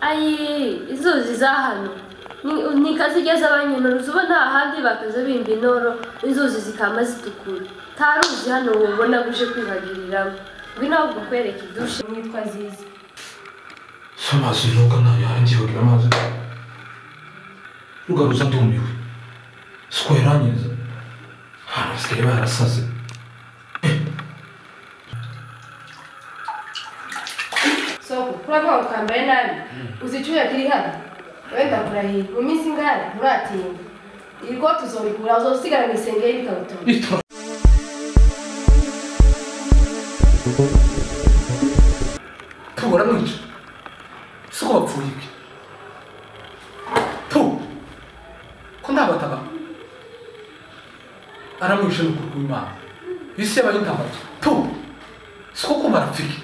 Ayi, inzuzi za hano nikazigeza abanyinoro ubona ahandi bakaza bimba inoro inzuzi zikama zitukura. Taruzi hano ubona guje kwihagiriramo. Ngwino ahubwo nkwereke idushe mwitwa Zizi. Amazi nuka nayo ngiye amazi. Rugaruza ndumiwe. Siko yaranyeza. Hano basigaye barasaze. Soko, kuravuga ngo twambaye nabi. Uzi icyuya kiri hano? Wenda kurahiye. Mu minsi ingahe nturatinda. Iri koti uzorikura uzosigara mu isengeri n'ikabutura. Tubaramwica. Siko bapfuye iki? Tu. Ko ndabataka. Aramwishe n'ukuri kw'Imana. Isi yabaye intambara. Tu. Siko ko barapfiki.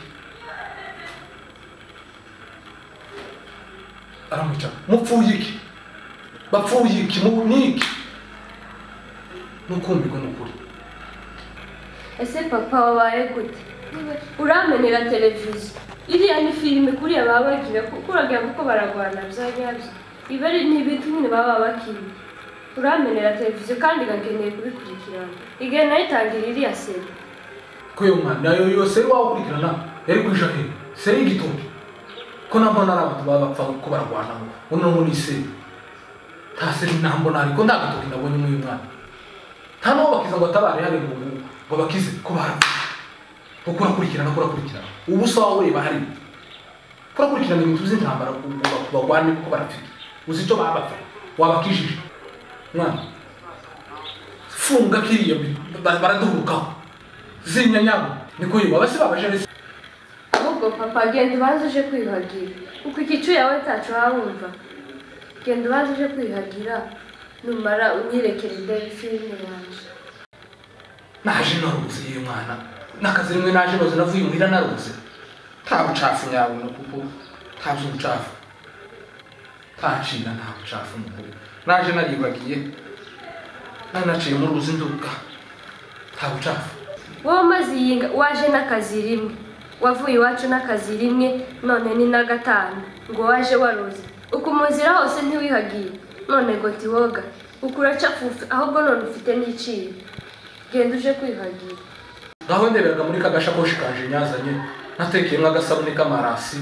Aramwica. Mupfuye iki? Bapfuye iki? Mu niki? Nukumbirwa n'ukuri. Ese papa wabaye gute? Uramenera televiziyo. Iriya ni filime kuriya baba bagira kuragira kuko baragwana byanyabyo. Ibari ni ibintu nyine baba bakiye. Uramenera televiziyo kandi gakeneye kubikurikirana. Igihe nayitangira iriya seri. Ko yo mwana nayo yose wakurikirana yari kwisha he? Seri igitoki. Ko nambona ari abantu baba bapfa ko baragwana ngo uno ngo ni seri. Nta seri nambona ariko ndagatoki nabonye muri uyu mwana. Nta n'uwo bakiza ngo atabare hari ngo ngo bakize ko barapfa. Kuko urakurikirana kurakurikirana. Ubu sawa ureba hari. Kurakurikirana ibintu by'intambara kubagwane kuko barapfika. Uzi icyo baba bapfa. Wabakijije. Mwana. Funga kiriya baraduhurukaho. Zinya nyabo niko yiba basi babaje. Ahubwo papa genda ubanze uje kwiyuhagira. Uko igicu yawe ntaco wumva. Genda ubanze uje kwiyuhagira numara unyirekere ndebe filime yanje. Naje naruze uyu mwana. Nakazi rimwe naje noze navuye muhira naruze. Nta bucafu nyabona kuko nta bucafu. Tacira nta bucafu mukuru. Naje naribagiye. Nanaciye mu ruzi nduka. Nta bucafu. Wowe mazi yinga waje n'akazi rimwe. Wavuye iwacu n'akazi rimwe none ni na gatanu ngo waje waruze. Uko munzira hose ntiwihagiye none ngo tiwoga. Ukuracafufe ahubwo none ufite n'iciye. Genda uje kwihagira. Ngaho ndeberaga muri kagashakoshi kanje nyazanye natekeyemo agasabune k'amarasi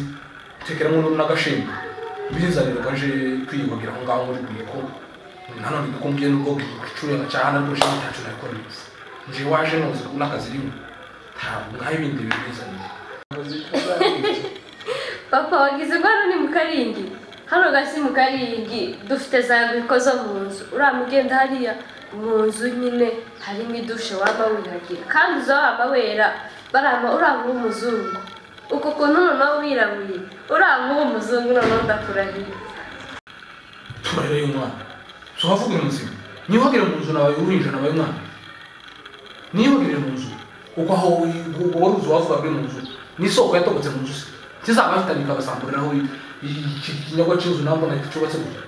ntekeramo n'agashimba binzanira kaje kwiyuhagira aho ngaho muri bwiko nanone bikumbwiye n'ubwo gicuya cyane ariko je ntacu nakora nje waje noze n'akazi rimwe ntabwo nkaho ibindi bintu bizaniye. Papa wagize ngo hano ni mu Karingi. Hano gasi mu Karingi dufite za biko zo mu nzu. Uramugenda hariya mu nzu nyine harimo idushe waba wihagira kandi uzaba wera barama uranga umuzungu. Uko kuntu noneho wirabuye uranga umuzungu noneho ndakurahiye. Turareye umwana. So havuga muzima. Niwagire mu nzu nabaye uruhinja nabaye umwana. Niwagire mu nzu uko aho wari uzi wavuga buri mu nzu n'isoko yatobotse mu nzu se. Kizabahitanika basamburiraho ikinyagwa cy'inzu nambona cyubatse gutya.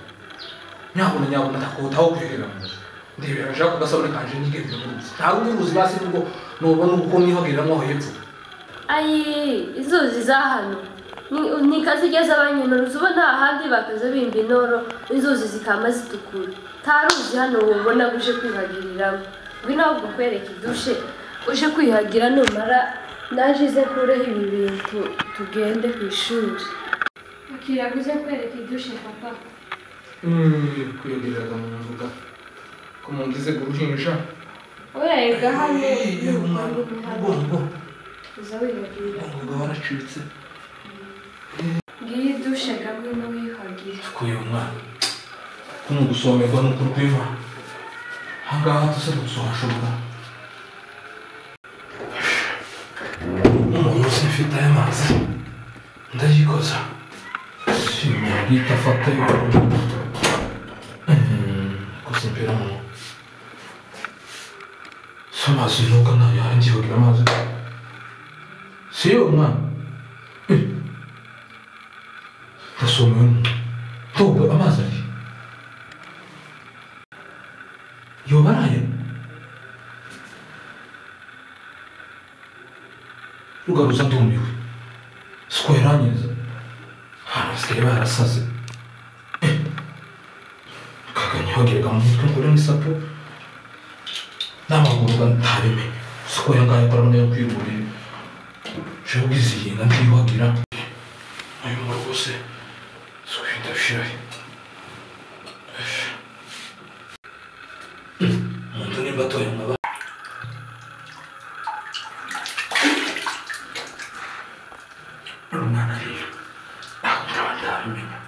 Nyabona nyabona ndakotaho kwiherera mu nzu. Ndebera nshaka kugasabune kanje nyigendera mu ruzi. Nta rundi ruzi basi nubwo nubona uko nihagiriramo aho hepfo. Ayi, inzuzi za hano nikazigeza abanyinoro ubona ahandi bakaza bimba inoro inzuzi zikama zitukura. Taruzi hano ubona guje kwihagiriramo. Ngwino ahubwo nkwereke idushe uje kwihagira numara naje ize kureho ibi bintu tugende ku ishuri. Akira guze kwereka idushe papa. Kwiyongereraga mu nzuga. Ko mungize guruhinja. Oya ega hano. Ubwo. Uza wihagira. Ubwo waracitse. Ngiyi dushe gamwe no wihagire. Kuyo mwana. Kuno gusomerwa n'ukuri kw'Imana. Ahangaha tusa gusohashobora. Umuntu mfite aya mazi. Ndayikoza. Simyagita fata yo. Kusimpera mu. Amazi nuka nayo ngiye amazi. Siyo mwana. Ndasomye. Toba amazi ari. Yobaraye. Rugaruza ndumiwe. Siko yaranyeza. Hano basigaye barasaze. Karasaze. Kaganyogera mu mutwe ngo n'isapo. N'amaguru ntabimenye. Siko yangaye korana yo kwirurira. Je ugizihinga ndiyuhagira. Ayo mu rwose. Siko ndashiraye. Umuntu nimba atoye ngaba. Umwana ariyo. Ndabimenya.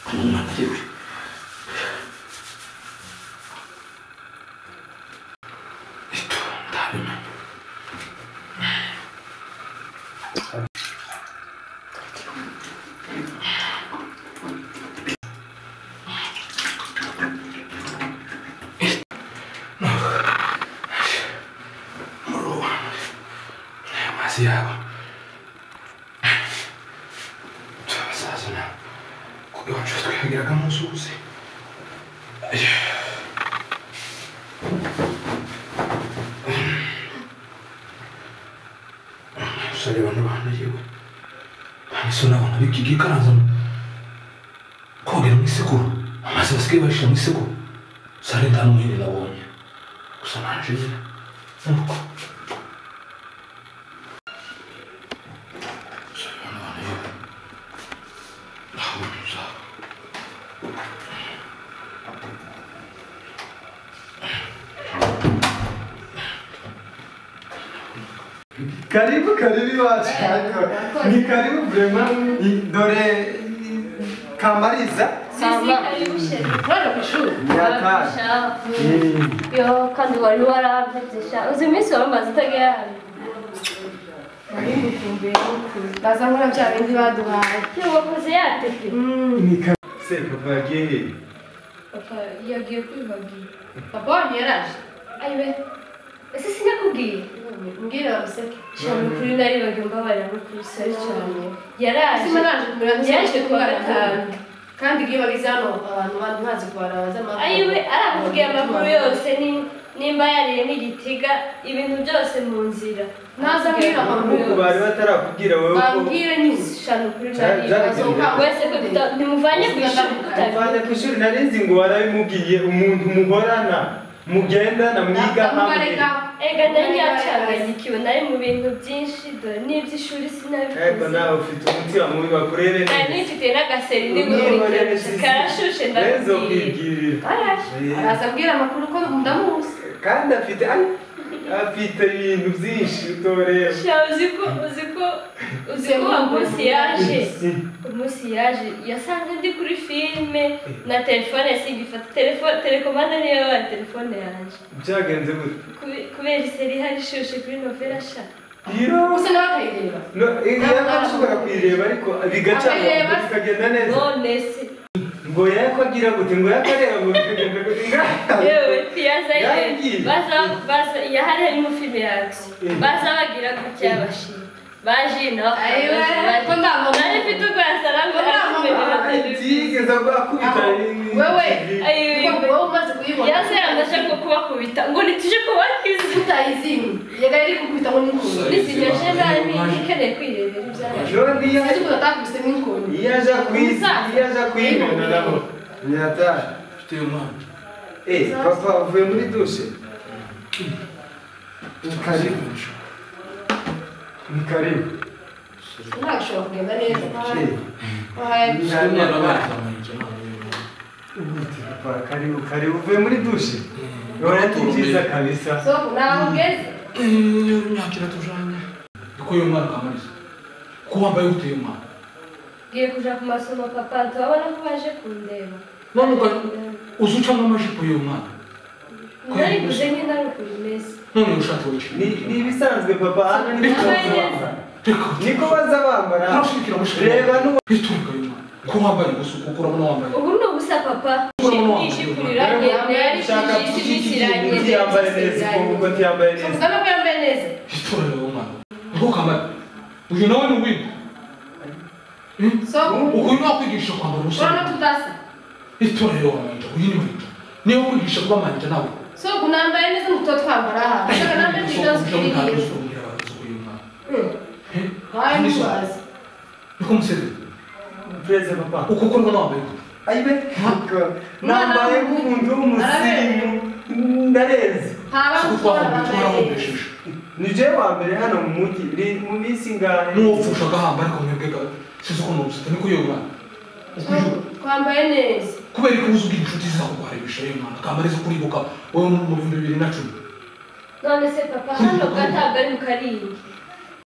Umwana ariwe. Ito ndabimenya. Yabo. Sasa kuko twihagiraga mu nzuzi. Sare bano bana yewe. Baniso nabona bikigi karanza kogera mu isekuru. Amazi basigaye bayishyira mu isekuru. Sare nta n'umuhini nabonye. Gusa nanje nyine. Nuko. Karibu karibu iwacu ni karibu vraiment dore Kamariza yo kandi wari warampetse uzi iminsi wari umaze utagera hano baza nkora bya bindi baduhaye wakoze yatete se papa yagiye he papa yagiye kwibagira papa wanyu yaraje ayiwe ese sinakubwiye mbwira useke cyane kuri naribagiwe mbabarira no kuri sari cyane yaraje yaje kuwa gatanu kandi iyo bageze hano abantu bandi bazi kubara baza ayiwe arakubwiye amakuru yose nimba yariye n'igitiga ibintu byose mu nzira naza mbwira amakuru bari batarakubwira wowe bambwire nyine cyane kuri naribagiwe wese ko nimuvanye ku ishuri muvanye ku ishuri narinzi ngo warabimubwiye umuntu muhorana mugendana mwiga hamwe ega nari nyacanganyikiwe nari mu bintu byinshi dore n'iby'ishuri sinabikoze ego nawe ufite umutima mubi bakurebe nari nifitiye n'agaseri ndi gukurikira karashushe ndakubwira araza ambwira amakuru ko ndamuzi kandi afite afite ibintu byinshi utoreba sha uzi ko uwo munsi yaje umunsi yaje yasanze ndi kuri filime na telefone singifata telefone telekomande niyo yabaye telefone yanjye byagenze gute kubera iseri ihari ishushe kuri novela sha gusa nawe akayireba ashobora kuyireba ariko bigacana bikagenda neza none se ngo yako agira gute ngo yakareba ngo bikagenda gute yewe piyaza baza baza yahari harimo filime ya action baza bagira gutya bashima baje nawe ko ndamubona nari mfite urwasara ngo atigeze akubita wewe wowe umaze kuyibona yaze yanashaka kubakubita ngo nituje kubakiza utayizimye yega yari kukubita ngo n'inkoni nisigaje nabi nkeneye kwirebera ibyayo iyo sinzi ko atakubise n'inkoni iyo aja kuyibona naho nyata mfite umwana papa uvuye muri dushe karibu ni karibu ntashobora kugenda neza karibu karibu uvuye muri dushe urabona byiza kabisa soko nawe ugeze imyaka iratujanye niko uyu mwana Kamariza ko wambaye uteye umwana ngiye kuja ku masomo papa turabona ko baje kundeba none uzucamo amajipo y'uyu mwana nariguze nyine ari uko bimeze none ushatse wica ni ibisanzwe papa hano niko baza bambara reba n'uwitunga uyu mwana ko wambaye gusa kuko urabona wambaye ubu ni ubusa papa yambaye neza kuko ntiyambaye neza ubwo ko yambaye neza itorero umwana niko kambaye uyu nawe ni uwindi uyu ni wakwigisha kwambara ubusa urabona tudasa itorero wamanja uyu ni manja niyo kwigisha kuba manja nawe soko nambaye neza muto twambara aha ushaka nambaye neza Nkawe ntubazi. Niko Museveni. Perezida papa. Uko ukora nambaye. Ayibe. Nambaye nk'umuntu w'umusirimu. Ndareze. Haba ni je wa mbere hano mu mujyi mu minsi ingahe n'uwupfusha agahamba ariko mwebwe sizi uko nubusita niko yewe mwana. Twambaye neza. Kubera ko uzi ubwira inshuti zizakuguharisha yewe mwana kamariza kuribuka wowe mu 2010. None se papa hano gatabwa ari mu karingi.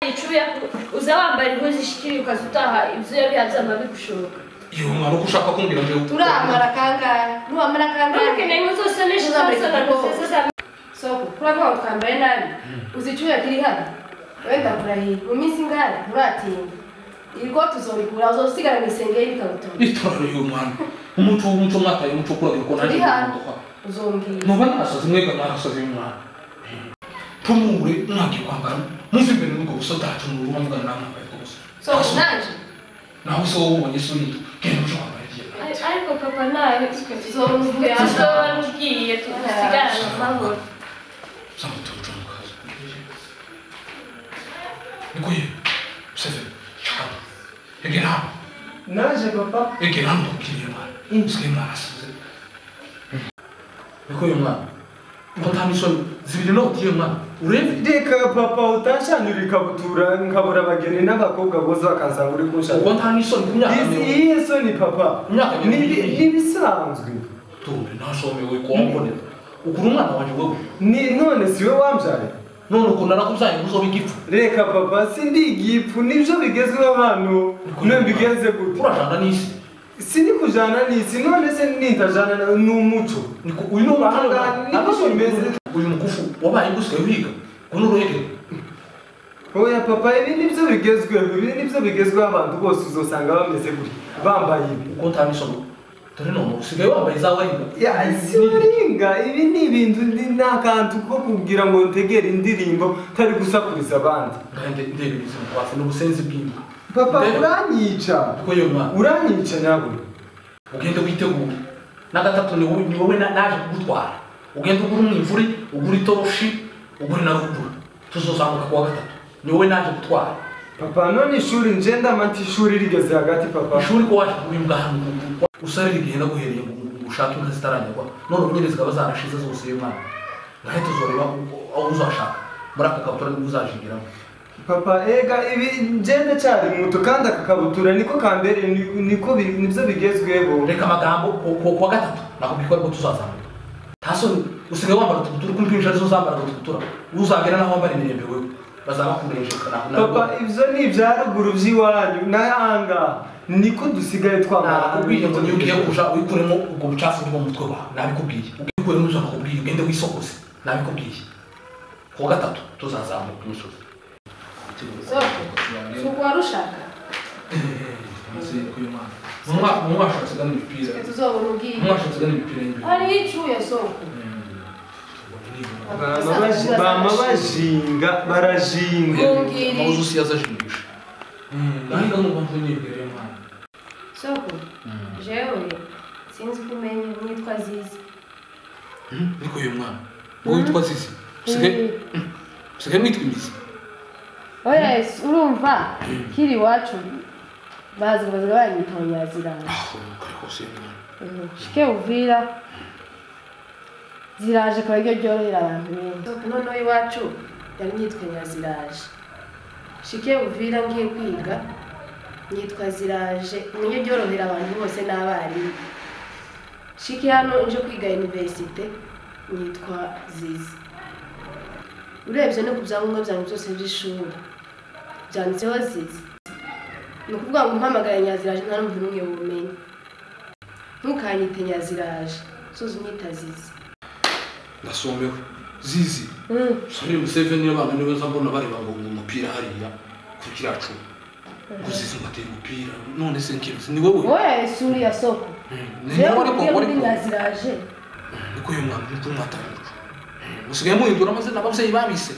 Icuya uza wambara impuzu ishikiri ukaza utaha ibyuya byazama bigushoka. Yewe mwana uko ushaka kumbwira nje turamara kangahe? Nuwamara kangahe? Ukeneye impuzu zose n'ishusho. Soko, kuravuga ngo twambaye nabi. Uzi icyuya kiri hano? Wenda kurahiye. Mu minsi ingahe nturatinda. Iri kote uzorikura uzosigara mu isengeri n'ikabutura. Itorero y'uyu mwana. Umuco w'umuco mwataye umuco kuragira ko naje kumodoka. Uzombwira. Nuba nasaze mwega narasaze uyu mwana. Tumure mwagiye kwambara muve imbere n'ubwo busa utacumura uba mugana nawe mwambaye ubwo busa. Soko naje. Naho se wowe ubonye se uri genda uje kwambara igihe. Ariko papa nawe tuzobona uvuye hano. Tuzobona ugiye tusigarane amahoro. Niko ye Museveni cyane egera hano. Naje papa. Egera hano ndakubwiriye mwana. Usigaye mwarasaze. Niko ye mwana. Ngo nta misoni zibiri noti ye mwana. Urebe. Reka papa utanshanura ikabutura nkabura abageni n'abakobwa bose bakansanga uri kunshaka. Ubwo nta misoni ku myaka mirongo. Iyihe soni papa? N'ibisanzwe. Tumbe ntashomewe kuwambonera. Ukuri umwana wanjye wewe. Ni none siwe wambyare? None ukuntu narakubyaye ngo uzobe igipfu. Reka papa sindi igipfu nibyo bigezweho hano. None mbigenze gute? Urajana n'isi. Sindi kujana n'isi none se nintajana n'umuco. Niko uyu ni niko bimeze. Uyu mukufu wabaye gusigaye wiga. Kuno uruhegere. Oya papa ibi nibyo bigezweho, ibi nibyo bigezweho abantu bose uzosanga bameze gutya. Bambaye ibi. Uko nta misoni. Dore none usigaye wambaye za waringa. Ya si waringa ibi ni ibintu n'akantu ko kugira ngo ntegere indirimbo tari gusakuriza abandi. Ngende ndebiriza mukwafu n'ubusenzi bw'imbwa. Papa uranyica. Niko yewe mwana. Uranyica nyawe. Ugende witegure. Na gatatu ni wowe naje kugutwara. Ugende ugura umwimvuri, ugura itoroshi, ugura na ruguru. Tuzozamuka kuwa gatatu. Ni wowe naje gutwara. Papa none ishuri nje ndamati ishuri rigeze hagati papa. Ishuri ko waje kubimbwa hano. Usarira igihe naguhereye ngo ushake inka zitaranyagwa none ubu nyine zikaba zarashize zose yewe mwana. Ngahe tuzoreba aho uzashaka muri aka kabutura nibwo uzajingiramo. Papa ega ibi nje ndacyari muto kandi aka kabutura niko kambere niko nibyo bigezweho. Reka amagambo kuwa gatatu nakubwiye ko ariko tuzazamuka. Nta soni usigaye wambara utubutura uko impinja arizo zambara utubutura uzagera naho wambara imirembe wewe bazaba bakurenje. Papa ibyo ni ibya ruguru by'iwanyu n'ahanga niko dusigaye twambara. Nakubwiye ngo niyo ugiye kuja wikuremo ubwo bucafu bwo mu mutwe wawe. Nabikubwiye. Ugikuremo ibyo nakubwiye ugende wisokose. Nabikubwiye. Kuwa gatatu tuzazamuka imisozi. Soko, suko warushaka. Mwashatse gana imipira. Tuzobona ugiye. Mwashatse gana imipira y'imbere. Hari icuya soko. Bama bajinga barajinga. Mawuzu siyazajingisha. Nahinga ngo nibwire mwana. Soko, jewe sinzi kumenya nitwa Zizi. Niko uyu mwana. Wowe witwa Zizi. Usigaye mwitwa imizi. Oya urumva kiri iwacu bazi banyita Nyaziranga. Aho kare kose mwana. Shike Uvira ziraje kwa iryo ryorohera abantu benshi. Noneho iwacu yari nyitwa Nyaziraje. Shike Uvira ngiye kwiga nyitwa Ziraje niyo ryorohera abantu bose n'abarimu. Shike hano nje kwiga universite nyitwa Zizi. Urebye no ku byangombwa byanjye byose by'ishuri byanditseho Zizi. Ni ukuvuga ngo mpamagare Nyaziraje nta n'umuntu n'umwe wumenya. Ntukanyite Nyaziraje, soza unyita Zizi. Ndasomewe Zizi. Sorry Museveni abana niwe nza mbona bareba ngo umupira hariya ku kiracu. Ngo Zizi ngo ateye umupira none se nkibaza ni wowe? Oya isuri ya soko. Ni wowe ariko muri Nyaziraje. Niko uyu mwana niko mwataye umuco. Musigaye muhindura amazina ababyeyi babise.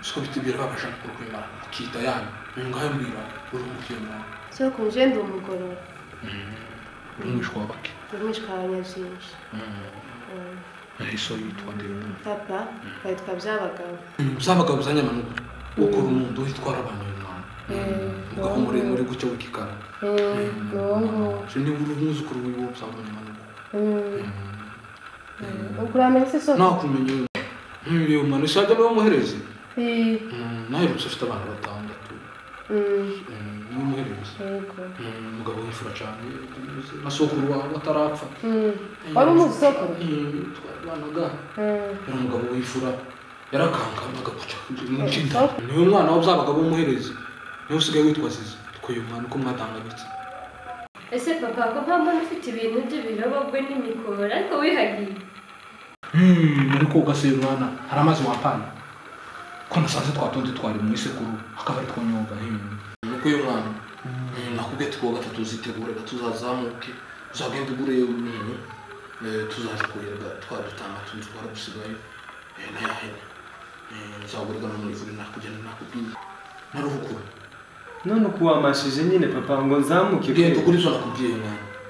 Siko bitibira babasha kukwimana mukita yanyu. Ngahe mbwira uri umukiye mwana. Soko nje ndi umugorora. Uri umwishwa w'abake. Ndi umwishwa w'abanyabyinshi. Iso yitwa nde? Papa bayitwa Byabagabo. Byabagabo za Nyamanuka. Ukora umuntu witwara abantu uyu mwana. Muremure gutyo w'ikikara. No. Je ni umwuzukuru wiwe byabonye manuko. Ukuramenye se so? Nakumenye. Uyu mwana shaje niwe muherezi. Naherutse afite abana batandatu. Niwe muherezi. Yego. Umugabo w'imfura cyane na sokuru wawe atarapfa. Wari umuzi sokuru? Twarabanaga. Yari umugabo w'imfura yarakankanaga guca mu nda. Niwe mwana w'abagabo w'umuherezi. Niwe usigaye witwa Zizi. Twe uyu mwana uko mwatanganyitse. Ese papa ko mpamvu ufite ibintu by'ibirobogwe n'imikoro ariko wihagiye? Ariko ugasuye mwana hari amazi wampaye ko nasanze twatundi twari mu isekuru akaba ari twonyoga. Nuko uyu mwana nakubwiye ati kuwa gatatu uzitegure tuzazamuke uzagenda ugure umuntu tuzaje kuhirwa twadutanga tundi twaradusigaye n'ayahene uzagurwa no mu ivuriro nakugenda nakubwiye naruhukura. None uko wamashije nyine papa ngo nzamuke genda ugure ibyo nakubwiye mwana.